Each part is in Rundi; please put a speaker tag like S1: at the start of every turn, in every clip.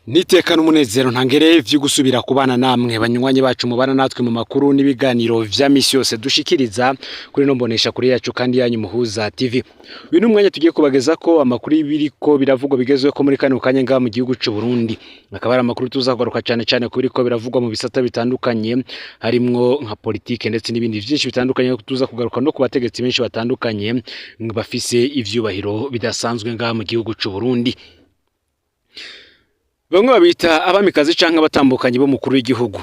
S1: Niteka n'umunezero ntangere vyo gusubira kubana namwe, banywanyi bacu mubana natwe mu makuru n'ibiganiro vya misi yose dushikiriza kuri no mbonesha kuri yacu kandi yanyu Muhuza TV. Uyu ni umwanya tugiye kubageza ko amakuru y'ibiriko biravugwa bigezweho muri kano kanya ngaha mu gihugu c'u Burundi. Akaba ari amakuru tuza kugaruka cane cane ku biriko biravugwa mu bisata bitandukanye, harimwo nka politike ndetse n'ibindi vyinshi bitandukanye. Tuza kugaruka no ku bategetsi benshi batandukanye bafise ivyubahiro bidasanzwe ngaha mu gihugu c'u Burundi. Bamwe babita abamikazi canke abatambukanyi b'umukuru w'igihugu.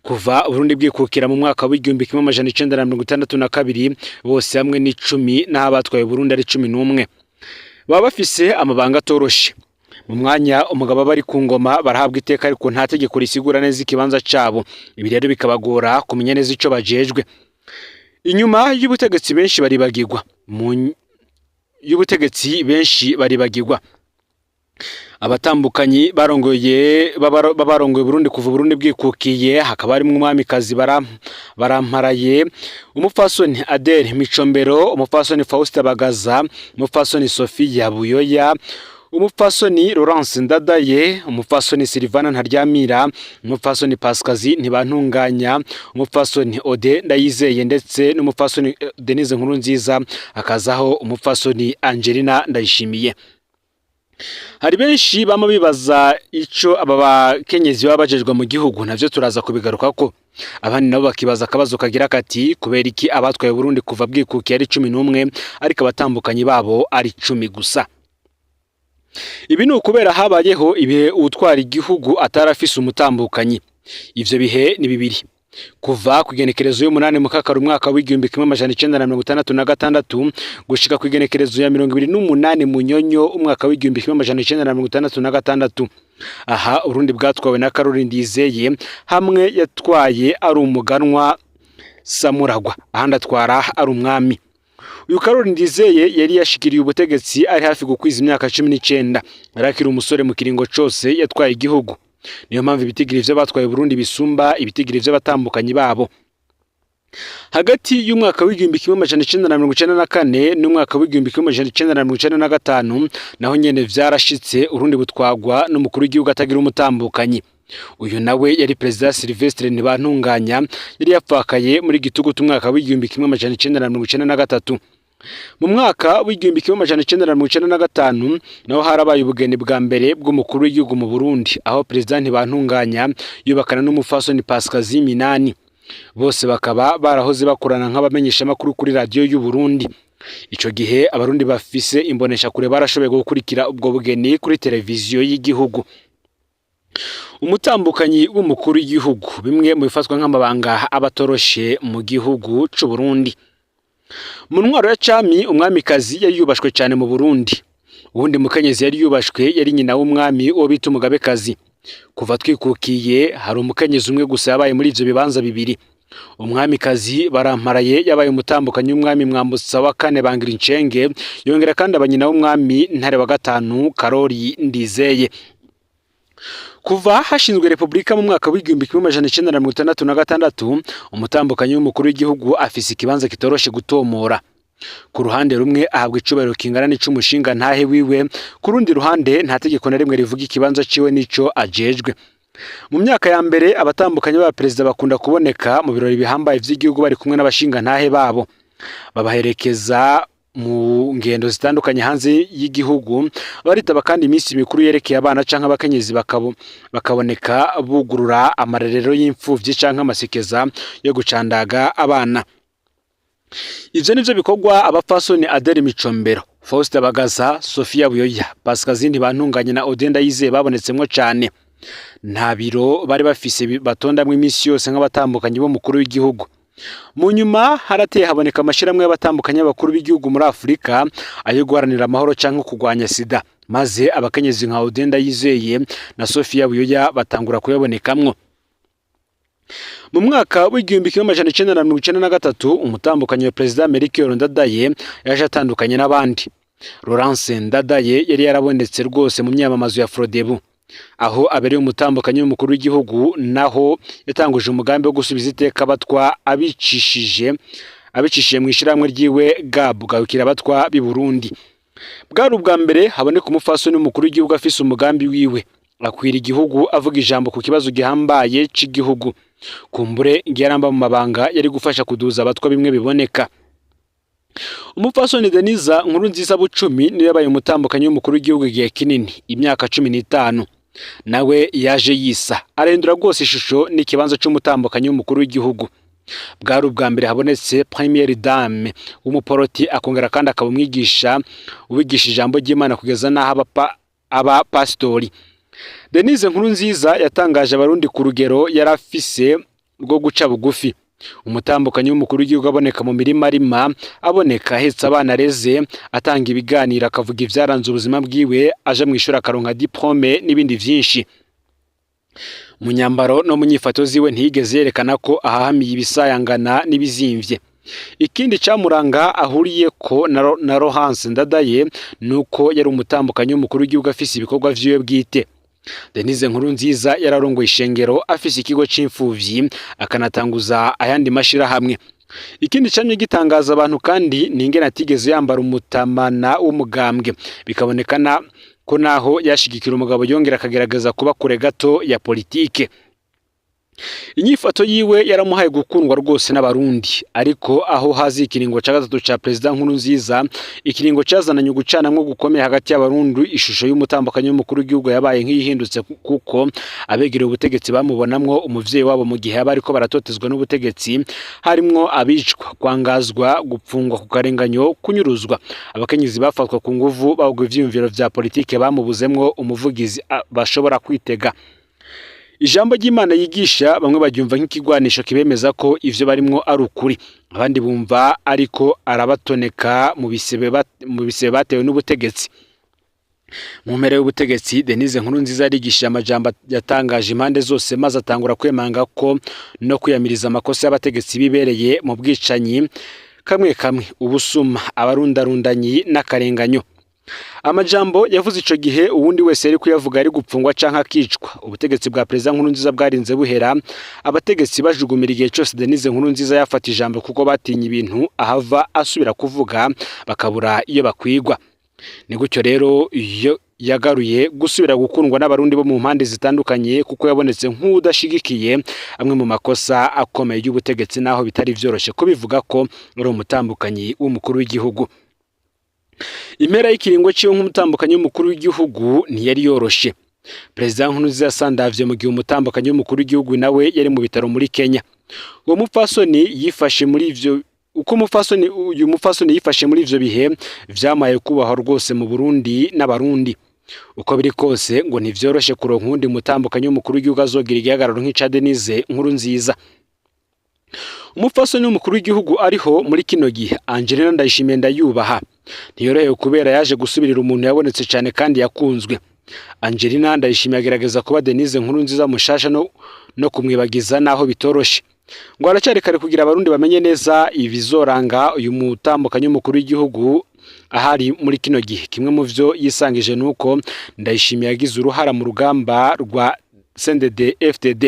S1: Kuva Uburundi bwikukira mu mwaka w'1962, bose hamwe ni 10, n'aho abatwaye Burundi ari 11. Baba bafise amabanga atoroshe. Mu mwanya umugabo aba ari ku ngoma, barahabwa iteka, ariko nta tegeko risigura neza ikibanza cabo. Ibi rero bikabagora kumenya neza ico bajejwe. Inyuma y'ubutegetsi benshi baribagirwa. Mu y'ubutegetsi benshi baribagirwa. Abatambukanyi barongoye barongoye Burundi kuva Burundi bwikukiye, hakaba harimwo umwamikazi Baramparaye, umupfasoni Adele Micombero, umupfasoni Faustin Bagaza, umupfasoni Sophia Buyoya, umupfasoni Laurence Ndadaye, umupfasoni Sylvana Ntaryamira, umupfasoni Pascasie Ntibantunganya, umupfasoni Ode Ndayizeye ndetse n'umupfasoni Denise Nkurunziza, hakazaho umupfasoni Angelina Ndayishimiye. Hari benshi bama bibaza ico aba bakenyezi baba bajejwe mu gihugu, navyo turaza kubigarukako. Abandi nabo bakibaza akabazo kagira kati: kubera iki abatwaye Burundi kuva bwikukiye ari 11, ariko abatambukanyi babo ari 10 gusa? Ibi ni ukubera habayeho ibihe uwutwara igihugu atarafise umutambukanyi. Ivyo bihe ni bibiri: kuva ku igenekerezo y'umunani Mukakaro umwaka w'1966 gushika ku igenekerezo ya 28 Munyonyo umwaka w'1966. Aha Urundi bwatwawe na Karori Ndizeye, hamwe yatwaye ari umuganwa Samuragwa, ahandi atwara ari umwami. Uyu Karori Ndizeye yari yashikiriye ubutegetsi ari hafi gukwiza imyaka 19, yari akiri umusore mu kiringo cose yatwaye igihugu. Niyo mpamvu ibitigiri vy'abatwaye Burundi bisumba ibitigiri vy'abatambukanyi babo. Hagati y'umwaka w'1994 n'umwaka w'1995 naho nyene vyarashitse, Urundi butwagwa n'umukuru w'igihugu atagira umutambukanyi. Uyu nawe yari Perezida Sylvestre Ntibantunganya, yari yapfakaye muri Gitugutu umwaka w'1993. Mu mwaka w'1995 naho harabaye ubugeni bwa mbere bw'umukuru w'igihugu mu Burundi, aho Perezida Ntibantunganya yubakana n'umupfasoni Pascasie Minani, bose bakaba barahoze bakorana nk'abamenyeshamakuru kuri radiyo y'u Burundi. Ico gihe Abarundi bafise imboneshakure barashoboye gukurikira ubwo bugeni kuri televiziyo y'igihugu. Umutambukanyi w'umukuru w'igihugu, bimwe mu bifatwa nk'amabanga aba atoroshe mu gihugu c'u Burundi. Mu ntwaro ya cami, umwamikazi yari yubashwe cyane mu Burundi. Uwundi mukenyezi yari yubashwe yari nyina w'umwami, uwo bita umugabekazi. Kuva twikukiye, hari umukenyezi umwe gusa yabaye muri ivyo bibanza bibiri. Umwamikazi Baramparaye yabaye umutambukanyi w'umwami Mwambutsa wa kane Bangirincenge, yongera kandi aba nyina w'umwami Ntare wa gatanu Karori Ndizeye. Kuva hashinzwe repubulika mu mwaka w'1966, umutambukanyi w'umukuru w'igihugu afise ikibanza kitoroshe gutomora. Ku ruhande rumwe ahabwa icubahiro kingana n'ic'umushinga ntahe wiwe, ku rundi ruhande nta tegeko na rimwe rivuga ikibanza ciwe n'ico ajejwe. Mu myaka ya mbere, abatambukanyi b'abaperezida bakunda kuboneka mu birori bihambaye vy'igihugu bari kumwe n'abashinga ntahe babo, babaherekeza mu ngendo zitandukanye hanze y'igihugu, baritaba kandi iminsi mikuru yerekeye abana canke abakenyezi, bakaboneka bugurura amarerero y'imfuvyi canke amasekeza yo gucandaga abana. Ivyo nivyo bikorwa abapfasoni Adele Micombero, Faustin Bagaza, Sofia Buyoya, Pascaline Ntibantunganye na Odenda Yizeye babonetsemwo cane. Nta biro bari bafise batondamwo iminsi yose nk'abatambukanyi b'umukuru w'igihugu. Mu nyuma harateye haboneka amashirahamwe y'abatambukanyi b'abakuru b'igihugu muri Afurika, ayo guharanira amahoro canke kurwanya sida, maze abakenyezi nka Odenda Yizeye na Sofia Buyoya batangura kuyabonekamwo. Mu mwaka w'1993, umutambukanyi wa Perezida Melchior Ndadaye yaje atandukanye n'abandi. Laurence Ndadaye yari yarabonetse rwose mu myamamazo ya Frodebu. Aho abereye umutambukanyi w'umukuru w'igihugu, naho yatanguje umugambi wo gusubiza iteka abatwa abicishije mu ishirahamwe ryiwe GAB, Garukira Abatwa b'i Burundi. Bwari ubwa mbere haboneka umupfasoni w'umukuru w'igihugu afise umugambi wiwe. Akwira igihugu avuga ijambo ku kibazo gihambaye c'igihugu. Kumbure ngiye aramba mu mabanga yari gufasha kuduza abatwa bimwe biboneka. Umupfasoni Denise Nkurunziza Bucumi niwe yabaye umutambukanyi w'umukuru w'igihugu igihe kinini, imyaka 15. Nawe yaje yisa, arahindura rwose ishusho n'ikibanza c'umutambukanyi w'umukuru w'igihugu. Bwari ubwa mbere habonetse première dame w'umuporoti, akongera kandi akaba umwigisha ubigisha ijambo ry'Imana kugeza n'aho aba pasitori. Denise Nkurunziza yatangaje abarundi ku rugero yari afise rwo guca bugufi. Umutambukanyi w'umukuru w'igihugu aboneka mu mirima arima, aboneka ahetse abana areze, atanga ibiganiro, akavuga ivyaranze ubuzima bwiwe, aja mw'ishuri akaronka diplôme n'ibindi vyinshi. Mu nyambaro no mu nyifato ziwe ntiyigeze yerekana ko ahahamiye ibisayangana n'ibizimvye. Ikindi camuranga ahuriye ko na Laurence Ndadaye nuko yari umutambukanyi w'umukuru w'igihugu afise ibikorwa vyiwe bwite. Denise Nkurunziza yararongoye ishengero, afise ikigo c'imfuvyi, akanatanguza ayandi mashirahamwe. Ikindi camye gitangaza abantu kandi ni ingene atigeze yambara umutamana w'umugambwe, bikabonekana ko naho yashigikira umugabo yongera akagerageza kuba kure gato ya politike. Inyifato yiwe yaramuhaye gukundwa rwose n'abarundi, ariko aho hazi ikiringo ca gatatu ca Perezida Nkurunziza, ikiringo cazananye ugucanamwo gukomeye hagati y'abarundi, ishusho y'umutambukanyi w'umukuru w'igihugu yabaye nk'iyihindutse, kuko abegereye ubutegetsi bamubonamwo umuvyeyi wabo mu gihe aba ariko baratotezwa n'ubutegetsi, harimwo abicwa, kwangazwa, gupfungwa ku karenganyo, kunyuruzwa, abakenyezi bafatwa ku nguvu bahogwa ivyiyumviro vya politike, bamubuzemwo umuvugizi bashobora kwitega. Ijambo ry'Imana yigisha bamwe baryumva nk'ikigwanisho kibemeza ko ivyo barimwo ari ukuri, abandi bumva ariko arabatoneka mu bisebe batewe n'ubutegetsi. Mu mpera y'ubutegetsi, Denise Nkurunziza yarigishije amajambo yatangaje impande zose, maze atangura kwemanga ko no kwiyamiriza amakosa y'abategetsi bibereye mu bwicanyi kamwe kamwe, ubusuma, abarundarundanyi n'akarenganyo. Amajambo yavuze ico gihe uwundi wese yari kuyavuga ari gupfungwa canke akicwa. Ubutegetsi bwa Perezida Nkurunziza bwarinze buhera abategetsi bajugumira igihe cose Denise Nkurunziza yafata ijambo, kuko batinya ibintu ahava asubira kuvuga bakabura iyo bakwigwa. Ni gutyo rero iyo yagaruye gusubira gukundwa n'abarundi bo mu mpande zitandukanye, kuko yabonetse nk'udashigikiye amwe mu makosa akomeye y'ubutegetsi, naho bitari vyoroshe kubivuga ko ari umutambukanyi w'umukuru w'igihugu. Impera y'ikiringo ciwe nk'umutambukanyi w'umukuru w'igihugu ntiyari yoroshe. Perezida Nkurunziza yasandavye mu gihe umutambukanyi w'umukuru w'igihugu nawe yari mu bitaro muri Kenya. Uwo mupfasoni yifashe muri ivyo uko umupfasoni uyu mupfasoni yifashe muri ivyo bihe vyamaye kubahwa rwose mu Burundi n'abarundi. Uko biri kose ngo ntivyoroshe kuronka uwundi mutambukanyi w'umukuru w'igihugu azogira igihagararo nk'ica Denise Nkurunziza. Umupfasoni w'umukuru w'igihugu ariho muri kino gihe, Angelina Ndayishimiye, ndayubaha. Ntiyorohewe kubera yaje gusubirira umuntu yabonetse cyane kandi yakunzwe. Angelina Ndayishimiye agerageza kuba Denise Nkurunziza mushasha no kumwibagiza, naho bitoroshe. Ngo haracyari kare kugira abarundi bamenye neza ibizoranga uyu mutambukanyi w'umukuru w'igihugu ahari muri kino gihe. Kimwe mu vyo yisangije nuko Ndayishimiye yagize uruhara mu rugamba rwa CNDD FDD.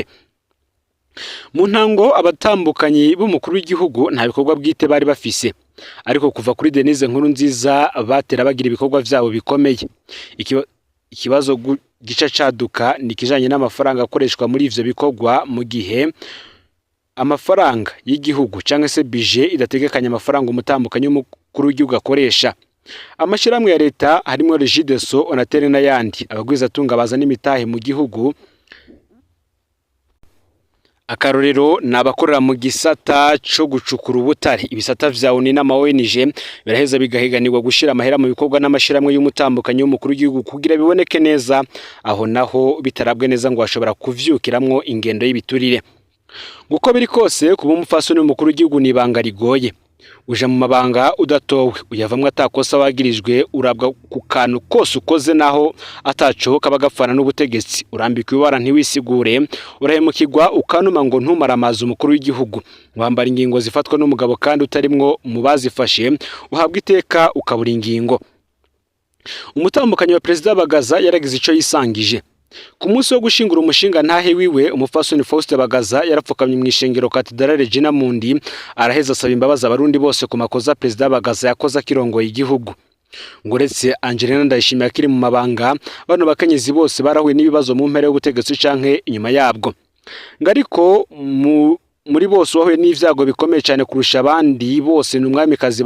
S1: Mu ntango abatambukanyi b'umukuru w'igihugu nta bikorwa bwite bari bafise, ariko kuva kuri Denise Nkurunziza batera bagira ibikorwa vyabo bikomeye. Ikibazo gica caduka ni ikijanye n'amafaranga akoreshwa muri ivyo bikorwa, mu gihe amafaranga y'igihugu canke se budget idategekanya amafaranga umutambukanyi w'umukuru w'igihugu akoresha. Amashirahamwe ya leta harimwo Regideso, Onatel n'ayandi, abagwizatunga bazana imitahe mu gihugu. Akarorero ni abakorera mu gisata co gucukura ubutare, ibisata vya ONU n'ama ONG biraheza bigahiganirwa gushira amahera mu bikorwa n'amashirahamwe y'umutambukanyi w'umukuru w'igihugu kugira biboneke neza. Aho naho bitarabwe neza ngo hashobora kuvyukiramwo ingendo y'ibiturire. Uko biri kose, kuba umupfasoni w'umukuru w'igihugu ni ibanga rigoye. Uja mu mabanga udatowe, uyavamwo atakosa wagirijwe, urabwa ku kantu kose ukoze naho ataco kaba gapfana n'ubutegetsi, urambikwa ibara ntiwisigure, urahemukirwa ukanuma ngo ntumaramaze umukuru w'igihugu, wambara ingingo zifatwa n'umugabo kandi utarimwo mu bazifashe, uhabwa iteka ukabura ingingo. Umutambukanyi wa Perezida Bagaza yaragize ico yisangije. Ku munsi wo gushingura umushinga ntahe wiwe, umupfasoni Faustin Bagaza yarapfukamye mu ishengero Katedrale Regina Mundi, araheza asaba imbabazi abarundi bose ku makosa Perezida Bagaza yakoze akirongoye igihugu. Ngo uretse Angelina Ndayishimiye akiri mu mabanga, bano bakenyezi bose barahuye n'ibibazo mu mpera y'ubutegetsi canke inyuma yabwo. Ngo ariko muri bose uwahuye n'ivyago bikomeye cyane kurusha abandi bose ni umwamikazi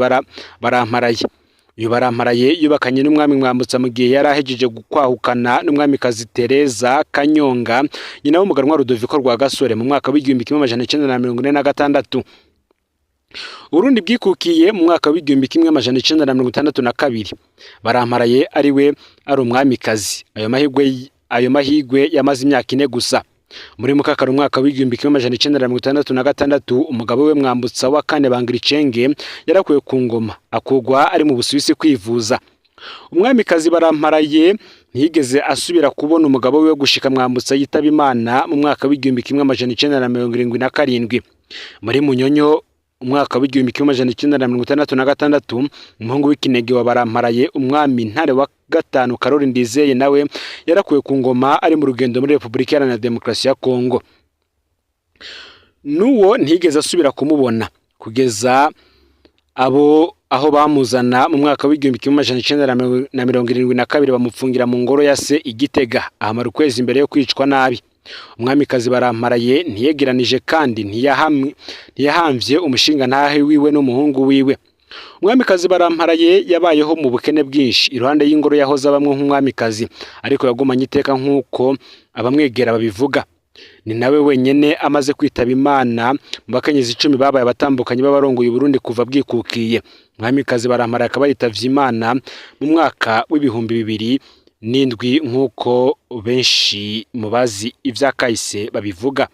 S1: Baramparaye. Uyu Baramparaye yubakanye n'umwami Mwambutsa mu gihe yari ahejeje kwahukana n'umwamikazi Tereza Kanyonga, nyina w'umuganwa Rudoviko Rwagasore, mu mwaka w'1946. Uburundi bwikukiye mu mwaka w'1962, Baramparaye ari we ari umwamikazi. Ayo mahigwe yamaze imyaka 4 gusa. Muri Mukakaro umwaka w'1966, umugabo we Mwambutsa wa kane Bangiricenge yarakuwe ku ngoma, akugwa ari mu Busuwisi kwivuza. Umwamikazi Baramparaye ntiyigeze asubira kubona umugabo we gushika Mwambutsa yitaba Imana mu mwaka w'1977. Muri Munyonyo umwaka w'1966, umuhungu w'ikinege wa Baramparaye, umwami Ntare wa gatanu Karori Ndizeye, nawe yarakuwe ku ngoma ari mu rugendo muri Repubulika Iharanira Demokarasi ya Kongo. N'uwo ntiyigeze asubira kumubona kugeza abo aho bamuzana mu mwaka w'1972, bamupfungira mu ngoro ya se i Gitega, ahamara ukwezi imbere yo kwicwa nabi. Umwamikazi Baramparaye ntiyegeranije kandi ntiyahamvye umushinga ntahe wiwe n'umuhungu wiwe. Umwamikazi Baramparaye yabayeho mu bukene bwinshi iruhande y'ingoro yahoze abamwe nk'umwamikazi, ariko yagumanye iteka nk'uko abamwegera babivuga. Ni nawe wenyene amaze kwitaba Imana mu bakenyezi 10 babaye abatandukanye b'abarongoye Uburundi kuva bwikukiye. Umwamikazi Baramparaye akaba yitavye Imana mu mwaka w'2007, nk'uko benshi mu bazi ivyakahise babivuga.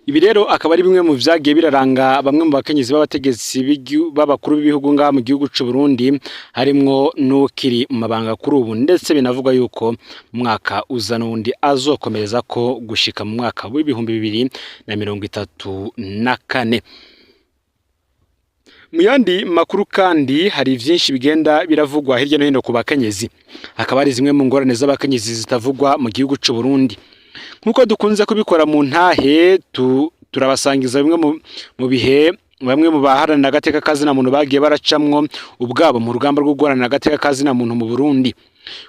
S1: Ibi rero akaba ari bimwe mu vyagiye biraranga bamwe mu bakenyezi b'abategetsi b'abakuru b'ibihugu ngaha mu gihugu c'u Burundi, harimwo n'ukiri mu mabanga kuri ubu, ndetse binavugwa yuko mu mwaka uza n'undi azokomereza ko gushika mu mwaka w'2034. Mu yandi makuru kandi, hari vyinshi bigenda biravugwa hirya no hino ku bakenyezi. Hakaba hari zimwe mu ngorane z'abakenyezi zitavugwa mu gihugu c'u Burundi. Nk'uko dukunze kubikora mu ntahe, turabasangiza bimwe mu bihe bamwe mu baharanira agateka kazina muntu bagiye baracamwo ubwabo mu rugamba rwo guharanira agateka kazina muntu mu Burundi.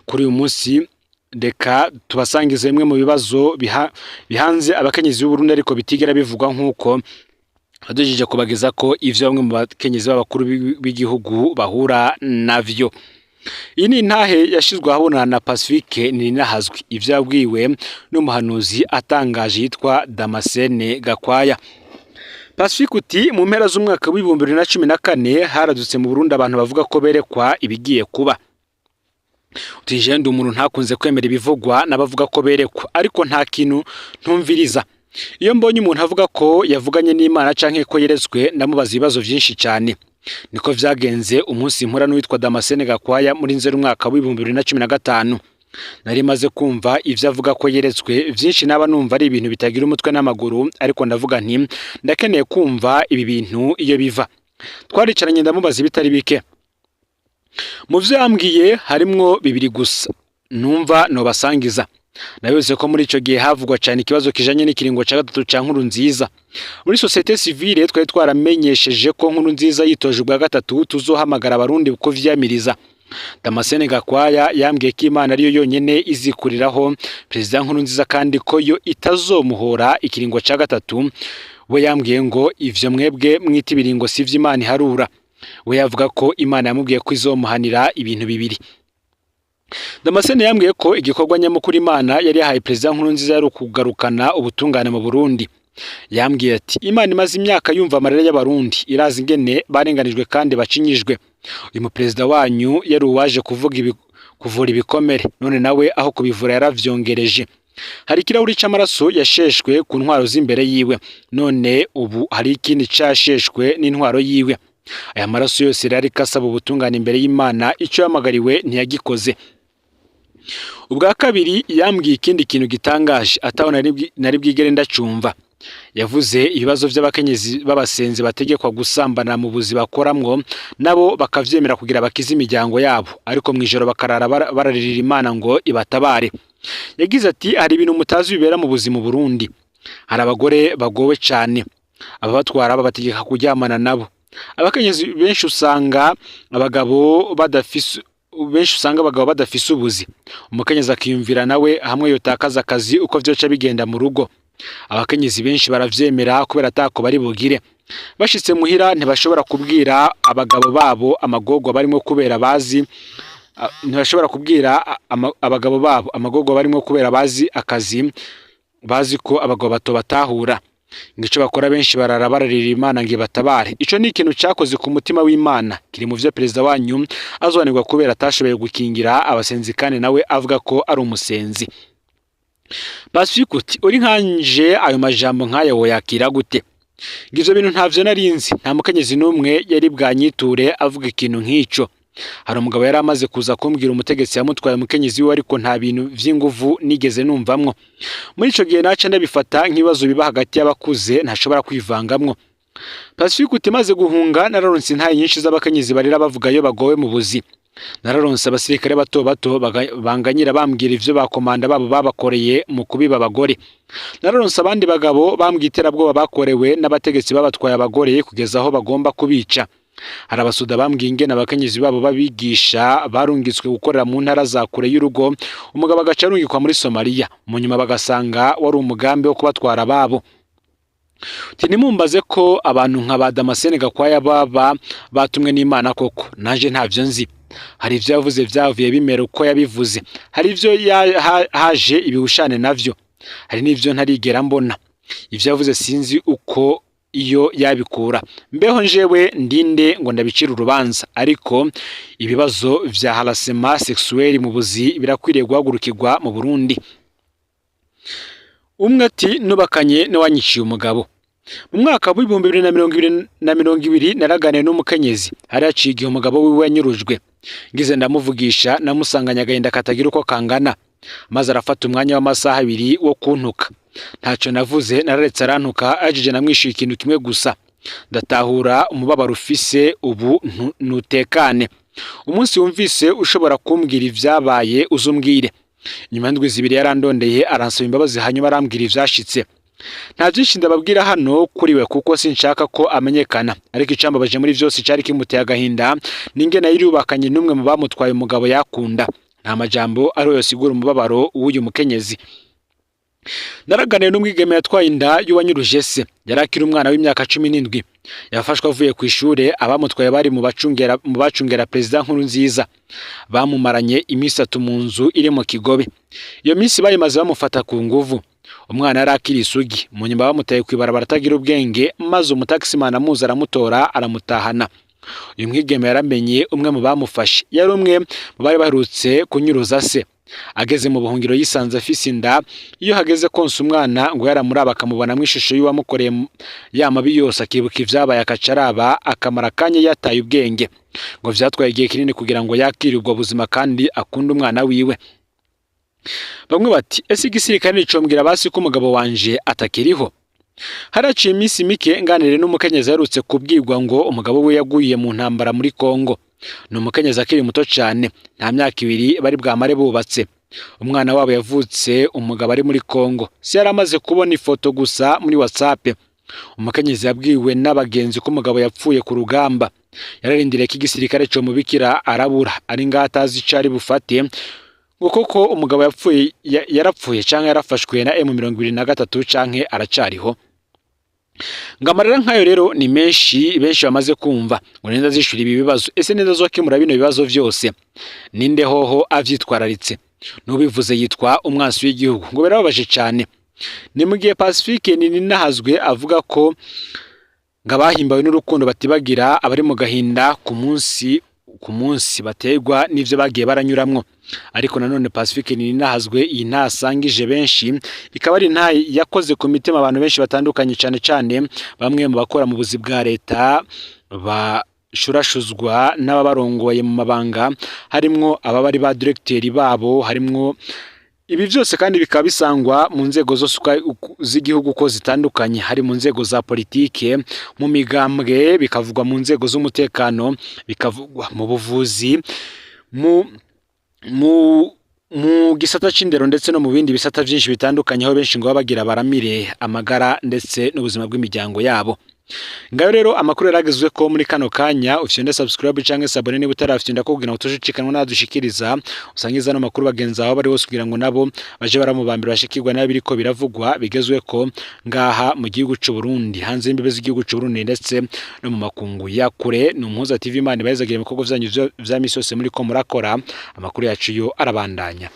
S1: Kuri uyu munsi reka tubasangize bimwe mu bibazo bihanze abakenyezi b'u Burundi ariko bitigera bivugwa, nk'uko badujeje kubageza ko ivyo bamwe mu bakenyezi b'abakuru b'igihugu bahura navyo. Iyi ni intahe yashizwe ahabona na Pacifique Nininahazwi, ivyo yabwiwe n'umuhanuzi atangaje yitwa Damascene Gakwaya. Pacifique uti: mu mpera z'umwaka w'2014 haradutse mu Burundi abantu bavuga ko berekwa ibigiye kuba. Uti: jewe ndi umuntu ntakunze kwemera ibivugwa n'abavuga ko berekwa, ariko nta kintu ntumviriza. Iyo mbonye umuntu avuga ko yavuganye n'Imana canke ko yeretswe, ndamubaza ibibazo vyinshi cyane. Niko vyagenze umunsi mpura n'uwitwa Damascene Gakwaya muri Nzeri umwaka w'2015. Nari maze kumva ivyo avuga ko yeretswe vyinshi, naba numva ari ibintu bitagira umutwe n'amaguru, ariko ndavuga nti ndakeneye kumva ibi bintu iyo biva. Twaricaranye, ndamubaza ibitari bike. Mu vyo yambwiye harimwo bibiri gusa numva nobasangiza. Nabivuze ko muri ico gihe havugwa cyane ikibazo kijanye n'ikiringo ca gatatu ca Nkurunziza. Muri société civile twari twaramenyesheje ko Nkurunziza yitoje ubwa gatatu tuzohamagara abarundi kuvyamiriza. Damascene Gakwaya yambwiye ko Imana ariyo yonyene izikuriraho Perezida Nkurunziza, kandi ko yo itazomuhora ikiringo ca gatatu. We yambwiye ngo ivyo mwebwe mwita ibiringo sivyo Imana iharura. We yavuga ko Imana yamubwiye ko izomuhanira ibintu bibiri. Damascene yambwiye ko igikorwa nyamukuru Imana yari yahaye Perezida Nkurunziza yari ukugarukana ubutungane mu Burundi. Yambwiye ati: Imana imaze imyaka yumva amarira y'abarundi, irazi ingene barenganijwe kandi bacinyijwe. Uyu muperezida wanyu yari uwaje kuvuga kuvura ibikomere, none nawe aho kubivura yaravyongereje. Hari ikirahuri c'amaraso yasheshwe ku ntwaro z'imbere yiwe, none ubu hari ikindi casheshwe n'intwaro yiwe. Aya maraso yose rero ariko asaba ubutungane imbere y'Imana, icyo yahamagariwe ntiyagikoze. Ubwa kabiri, yambwiye ikindi kintu gitangaje ataho nari bwigere ndacumva. Yavuze ibibazo by'abakenyezi b'abasenzi bategekwa gusambana mu buzi bakoramwo, nabo bakavyemera kugira bakize imiryango yabo, ariko mu ijoro bakarara bararirira Imana ngo ibatabare. Yagize ati: hari ibintu mutazi bibera mu buzima mu Burundi. Hari abagore bagowe cyane, ababatwara babategeka kuryamana nabo. Abakenyezi benshi usanga abagabo badafise Benshi usanga abagabo badafise ubuzi, umukenyezi akiyumvira nawe hamwe yotakaza akazi uko vyoca bigenda mu rugo. Abakenyezi benshi baravyemera kubera atako bari bugire. Bashitse muhira ntibashobora kubwira abagabo babo amagorwa barimwo kubera bazi, ntibashobora kubwira abagabo babo amagorwa barimwo kubera bazi akazi, bazi ko abagabo batobatahura. Ngo ico bakora, benshi barara bararira Imana ngo ibatabare. Ico ni ikintu cakoze ku mutima w'Imana, kiri mu vyo perezida wanyu azohanirwa kubera atashoboye gukingira abasenzi, kandi nawe avuga ko ari umusenzi. Pacifique uti uri nkanje, ayo majambo nk'aya woyakira gute? Ngo ivyo bintu ntavyo narinzi, nta mukenyezi n'umwe yari bwanyiture avuga ikintu nk'ico. Hari umugabo yari amaze kuza kumbwira umutegetsi yamutwaye umukenyezi wiwe, ariko nta bintu vy'inguvu nigeze numvamwo. Muri ico gihe naca ndabifata nk'ibibazo biba hagati y'abakuze ntashobora kwivangamwo. Pacifique uti maze guhunga nararonse intahe nyinshi z'abakenyezi barira bavuga iyo bagowe mu buzi. Nararonse abasirikare bato bato banganyira bambwira ivyo bakomanda babo babakoreye mu kubiba abagore. Nararonse abandi bagabo bambwiye iterabwoba bakorewe n'abategetsi babatwaye abagore kugeza aho bagomba kubica. Hari abasoda bambwiye ingene abakenyezi babo babigisha barungitswe gukorera mu ntara za kure y'urugo, umugabo agaca arungikwa muri Somaliya, mu nyuma bagasanga wari umugambi wo kubatwara ababo. Uti ntimumbaze ko abantu nka ba Damascene Gakwaya baba batumwe n'Imana koko, nanje ntavyo nzi. Hari ivyo yavuze vyavuye bimera uko yabivuze, hari ivyo haje ibihushane navyo, hari n'ivyo ntarigera mbona. Ivyo yavuze sinzi uko iyo yabikura. Mbeho njewe ndinde ngo ndabicire urubanza? Ariko ibibazo vya harcèlement sexuel mu buzi birakwiriye guhagurukirwa mu Burundi. Umwe ati nubakanye n'uwanyiciye umugabo. Mu mwaka w'2020 naraganiye n'umukenyezi, hari haciye igihe umugabo wiwe yanyurujwe. Ngize ndamuvugisha, namusanganye agahinda katagira uko kangana, maze arafata umwanya w'amasaha 2 wo kuntuka. Ntacyo navuze, nararetse arantuka. Ajije namwishyuye ikintu kimwe gusa: "Ndatahura umubabaro ufise ubu, nutekane. Umunsi wumvise ushobora kumbwira ivyabaye uzumbwire." Nyuma y'indwi 2 yarandondeye, aransaba imbabazi, hanyuma arambwira ivyashitse. Nta byinshi ndababwira hano kuri we kuko sinshaka ko amenyekana, ariko icambabaje muri vyose cari kimuteye agahinda n'ingene yari n'umwe mu bamutwaye umugabo yakunda. Nta majambo ariyo yosigura umubabaro w'uyu mukenyezi. Naraganiye n'umwigeme yatwaye inda y'uwanyuruje se. Yari akiri umwana w'imyaka 17. Yafashwe avuye ku ishure. Abamutwaye bari mu bacungera perezida Nkurunziza. Bamumaranye iminsi 3 mu nzu iri mu Kigobe. Iyo minsi bayimaze bamufata ku nguvu. Umwana yari akiri isugi. Mu nyuma bamutaye kw'ibarabara atagira ubwenge, maze umutakisimana amuzi aramutora, aramutahana. Uyu mwigeme yaramenye umwe mu bamufashe, yari umwe mu bari baherutse kunyuruza se. Ageze mu buhungiro yisanze afise inda. Iyo hageze konsa umwana, ngo yaramuraba akamubonamo ishusho y'uwamukoreye ya mabi yose, akibuka ivyabaye, akaca araba akamara akanya yataye ubwenge. Ngo vyatwaye igihe kinini kugira ngo yakire ubwo buzima kandi akunde umwana wiwe. Bamwe bati ese igisirikare nicombwira basi ko umugabo wanje atakiriho? Haraciye iminsi mike nganire n'umukenyezi aherutse kubwirwa ngo umugabo we yaguye mu ntambara muri Kongo. Ni umukenyezi akiri muto cyane, nta myaka 2 bari bwamare bubatse. Umwana wabo yavutse umugabo ari muri Kongo. Si yari amaze kubona ifoto gusa muri WhatsApp. Umukenyezi yabwiwe n'abagenzi ko umugabo yapfuye ku rugamba. Yararindiriye ko igisirikare comubikira, arabura. Ari ngaho atazi ico ari bufate, ngo koko umugabo yapfuye, yarapfuye canke yarafashwe na M23 canke aracariho? Ngo amarira nk'ayo rero ni menshi, benshi bamaze kumva. Ngo ninde azishura ibi bibazo? Ese ninde azokemura bino bibazo vyose? Ninde hoho avyitwararitse? N'ubivuze yitwa umwansi w'igihugu. Ngo birababaje cane. Ni mu gihe Pacifique Nininahazwe avuga ko ngo abahimbawe n'urukundo batibagira abari mu gahinda ku munsi ku munsi baterwa n'ivyo bagiye baranyuramwo. Ariko nanone Pacifique Nininahazwe, iyi ntasangije benshi, ikaba ari nta yakoze ku mitima abantu benshi batandukanye, cane cane bamwe mu bakora mu buzi bwa leta bashurashuzwa n'ababarongoye mu mabanga, harimwo ababa ari ba directeur babo, harimwo ibi byose, kandi bikaba bisangwa mu nzego zose z'igihugu uko zitandukanye, hari mu nzego za politike, mu migambwe, bikavugwa mu nzego z'umutekano, bikavugwa mu buvuzi, mu gisata c'indero, ndetse no mu bindi bisata vyinshi bitandukanye, aho benshi ngo baba bagira baramire amagara ndetse n'ubuzima bw'imiryango yabo. Ngayo rero amakuru yaragezwe ko muri kano kanya. Ufyonde subscribe canke s'abonner niba utarafyonda, kugira ngo tujucikanwa nadushikiriza. Usangiza no makuru bagenzi aho bari hose, kugira ngo nabo baje baramubambira, bashikirwa nabi biriko biravugwa bigezweko ngaha mu gihugu c'u Burundi, hanze y'imbibe z'igihugu c'u Burundi, ndetse no mu makungu ya kure. Ni Umuhuza TV. Imana ibahezagira ibikorwa vyanyu vya misi yose muriko murakora. Amakuru yacu yo arabandanya.